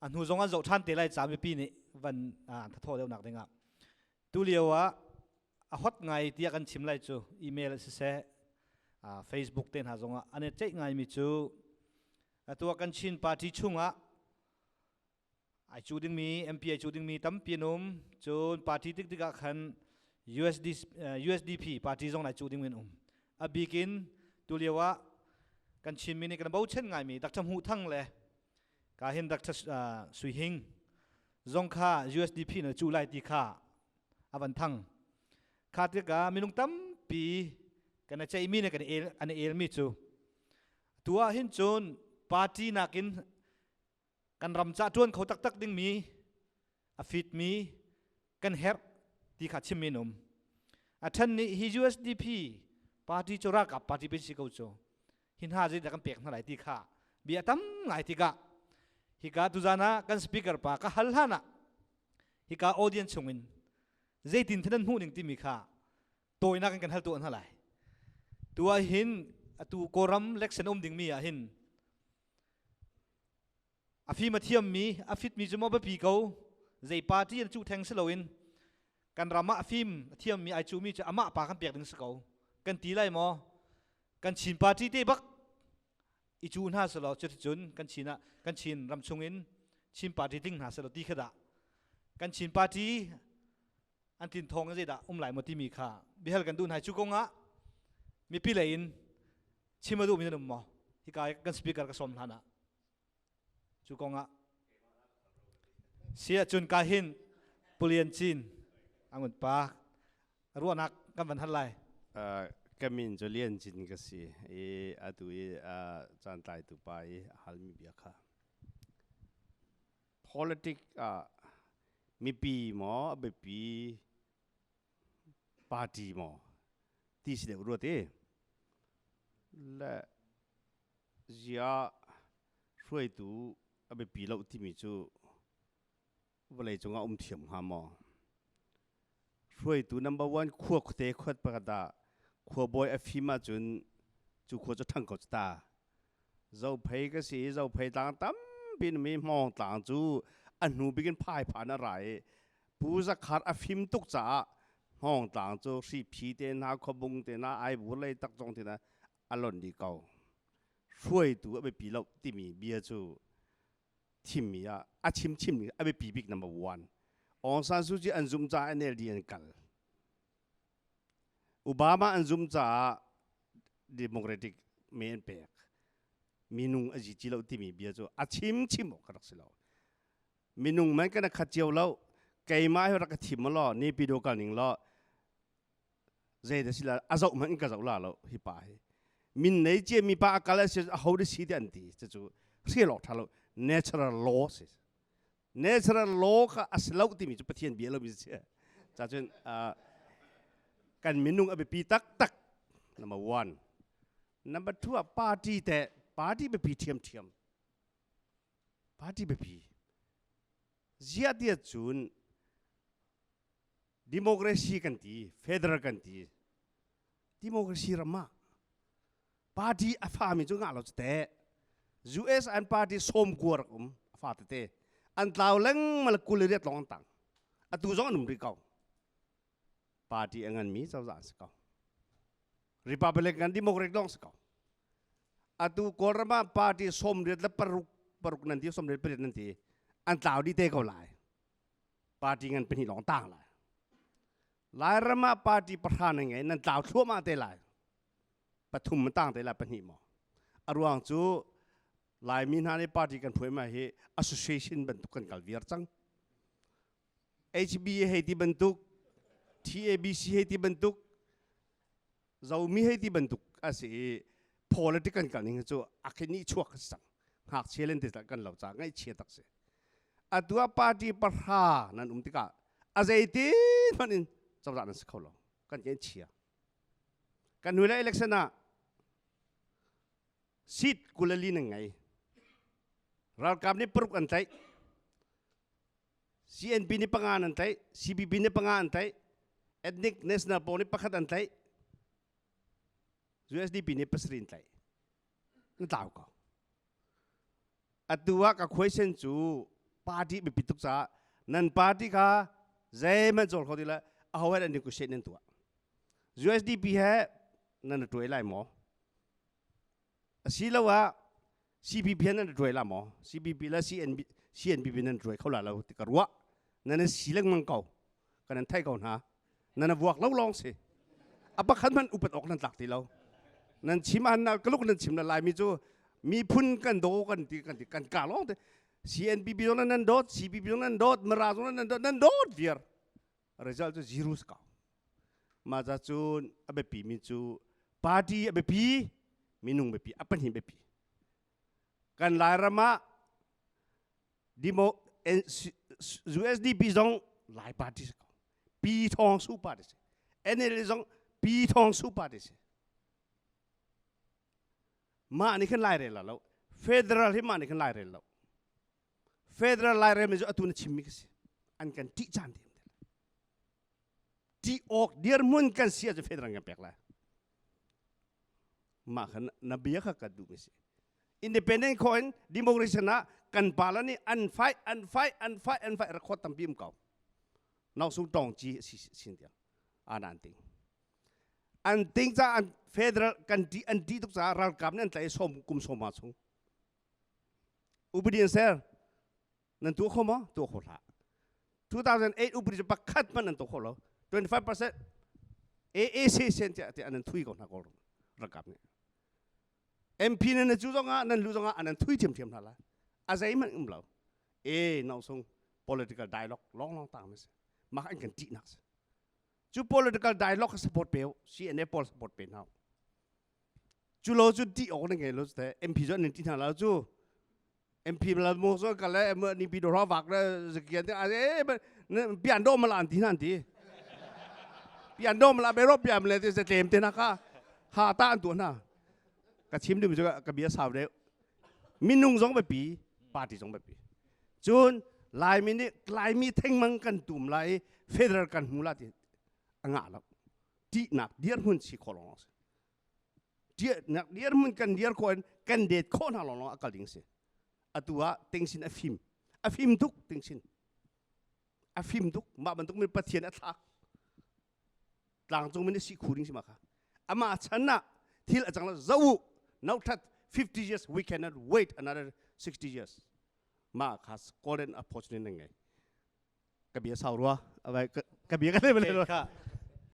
A hnu zong an zoh ṭhan te lai ca mipi nih van thathaw deuhnak dingah. Tu lio ah a hot ngai tiah kan chim lai cu email siseh Facebook te hna zongah an i ceih ngaimi cu atu ah kan Chin party chungah ai cu dingmi MP ai cu dingmi tampi an um. Cun party tik tikah khan USD, USDP party zong ai cu dingmi an um. A bikin tulio ah kan Chinmi nih kan bochan ngaimi Dr. Hmuh Thang le ka hin Dr. Sui Hing zong kha USDP na cu lai ti kha avan thang. Kha tikah minung tampi kan ceihmi le kan el an elmi cu tu ah hin cun party nakin kan ram ca ṭuan kho taktak dingmi a fitmi kan herh ti kha chimmi an um. A ṭhen nih hi USDP party cu ralkap party pe si ko cu hi hna zeidah kan pek hna lai ti kha bia tam ngai tikah hika tuzan ah kan speaker pa ka hal hlan ah hika audience chungin zeitin nan hmuh ning timi kha tawinak in kan hal tuah hna lai. Tu ah hin atu Kawlram election um dingmi ah hin a fim a thiammi a fitmi cu maw biapi ko, zei party an cuh theng si loin kan ram ah a fim a thiammi ai cuhmi cu amah pa kan pek ding si ko kan ti lai maw, kan Chin party te bak i cu hna selaw cuticun kan Chin ah kan Chin ram chungin Chin party tling hna selaw ti kha dah kan Chin party an tin thawng zeidah um lai maw timi kha bihal kan duh hna. Cu kong ah mipi lei in chim a duhmi nan um maw? Hika kan speaker ka sawm hlan ah cu kong ah si ahcun ka hin Pulian Cin angun pa ruahnak kan van hal lai. Ka min cu Lian Cin ka si i atu i caan tlaitu pa i halmi bia kha politic ah mipi maw a biapi, party maw ti si deuh ruat i le zia hruaitu a biapi lo timi cu vawlei cungah um thiam hnga maw? Hruaitu number one khua khuate khuat pakhat ah khuabawi a fim ahcun cu khua cu ṭhang ko cu ta. Zophei ka si i Zophei tlang tampi mi Hmawng tlang cu a hnu bik in phai phan a ra i Pu Zakhar a fim tuk caah Hmawng tlang cu hriphi te hna, khuabung te hna, aibur lei takcong te hna a lonh dih ko. Hruaitu a biapi lo timi bia cu thimmi ah a chim chim a biapi bik number one. Aung San Suu Kyi an zumh caah NLD an kal. Obama an zumh caah Democratic me an pek. Minung a zi ci lo timi bia cu a chim chim awk ka rak si lo. Minung man kan khat cio lo. Keimah hi rak ka thim law Naypyidaw kal ning law zei da si la a zoh hmanh ka zoh la lo hi pa hi. Min nei cia mi pa a kal a si a ho de si te an ti cu hrial awk tha lo, natural law si. Natural law kha a si lo timi cu Pathian bia lo mi si. Ca cun kan minung a biapi taktak number one. Number two ah party te party biapi ṭhiamṭhiam. Party biapi. Ziah tiah cun democracy kan ti, federal kan ti. Democracy ram ah party a fami cu ngah lo cu teh. US an party sawm kua rak um a fa tete. An tlau lengmang le 28 lawng an tang. Atu zong an um rih ko. Party a nganmi cozah an si ko. Republican, Democrat lawng si ko. Atu Kawlram ah party 86 paruk nan ti, 78 nan ti. An tlau dih te ko lai. Party ngan pahnih lawng tang lai. Lairam ah party 10 nan ngei, nan tlau thluahmah te lai. Pathum tang te lai, pahnih maw. A ruang cu Laimi hna nih party kan phuai ma hi association bantuk kan kal viar cang. HBA hei ti bantuk, TABC hei ti bantuk, Zomi hei ti bantuk a si i politics kan kal ning cu a khi nih chuak ka si cang. Ngakchia len ti kan lo ca ngaihchia tak si. Atu ah party 10 nan um tikah a zeitin hmanh in cozah nan si kho lo. Kan ke chia. Kan hnu le election ah seat 24 nan ngei. Ralkap nih 6 an tlaih. CNP nih 5 an tlaih. CPP nih 5 an tlaih. Ethnic national pawl nih 1 an tlaih. USDP nih 7 an tlaih. Na tlau ko. Atu ah ka question cu Party biapi tuk caah nan party kha zeihmanh cawl kho ti le aho he nan negotiate nan tuah. USDP he nan tuai lai maw? Asiloah CPP he nan tuai la maw? CPP le CNB, CNPP nan tuai kho la lo ti ka ruah. Nan si lengmang ko. Kan an thei ko hna. Nan vuak lo lawng si. A pakhat hmanh upat awk nan tlak ti lo. Nan chim an na kaluk nan chim na Laimi cu miphun kan daw kan ti kan ti kan ka lawng te. CNPP zong nan dawt, CPP zong nan dawt, Mara zong nan dawt, nan dawt viar. Result cu zero si ko. Mah ca cun a biapi mi cu party a biapi, minung biapi, a pahnih biapi. Kan Lairam ah demo USDP zong Lai party si ko. Pi Thawng Su party si. NLD zong Pi Thawng Su party si. Mah nih khan Lai rel lo. Federal hi mah nih khan Lai rel lo. Federal Lairem cu atu na chimmi ka si. An kan ṭih caan te. Ṭih awk dirhmun kan si ahcun federal kan pek lai. Mah kha na bia kha kan duhmi si. Independent kho in democracy ah kan pa la nih an fight an fight an fight an fight record tampi um ko. Nau sung tong ci si sin tiang an an ting. An ting ca an federal kan ṭih an ṭih tuk caah ralkap nih an tlaih som kum som ma chung. Upadi an ser. Nan tuah kho maw? Tuah kho hlah. 2008 upadi cu pakhat hmanh nan tuah kho lo. 25% AAC sen tiah tiah nan thui ko hna kawl ralkap nih. MP nan cu zong ah nan lu zong ah nan thui thiamthiam hna lai. A zeihmanh um lo. E nau sung political dialogue long long tang si. Mah an kan ṭih nak si. Cu political dialogue support pe CNA pawl support pe hna. Cu lo cu ti awk na ngei lo te MP cu an ti hna lo cu MP la mo so ka le ni pi do ro vak le zakian te e pian do mala an ti hna an ti pian do mala be ro pian le te tlem te na ka ha ta an tu hna ka chim ding cu ka bia sau deuh minung zong biapi party zong biapi cun laimi nih laimi thengmang kan tum lai federal kan hmu la ti a ngah lo ṭihnak dirhmun si khawh lawng si ṭihnak dirhmun kan dir khawh in kan det khawh hna lawng a kal ding si atu ah tingsin a fim a fim tuk tingsin a fim tuk mah bantuk min pathian a thlak tlangcung min si khu ding si ma kha amah chan ah thil a cang lo zo u no that 50 years we cannot wait another 60 years ma kha golden opportunity na ngei ka bia sau rua ka bia ka le kha.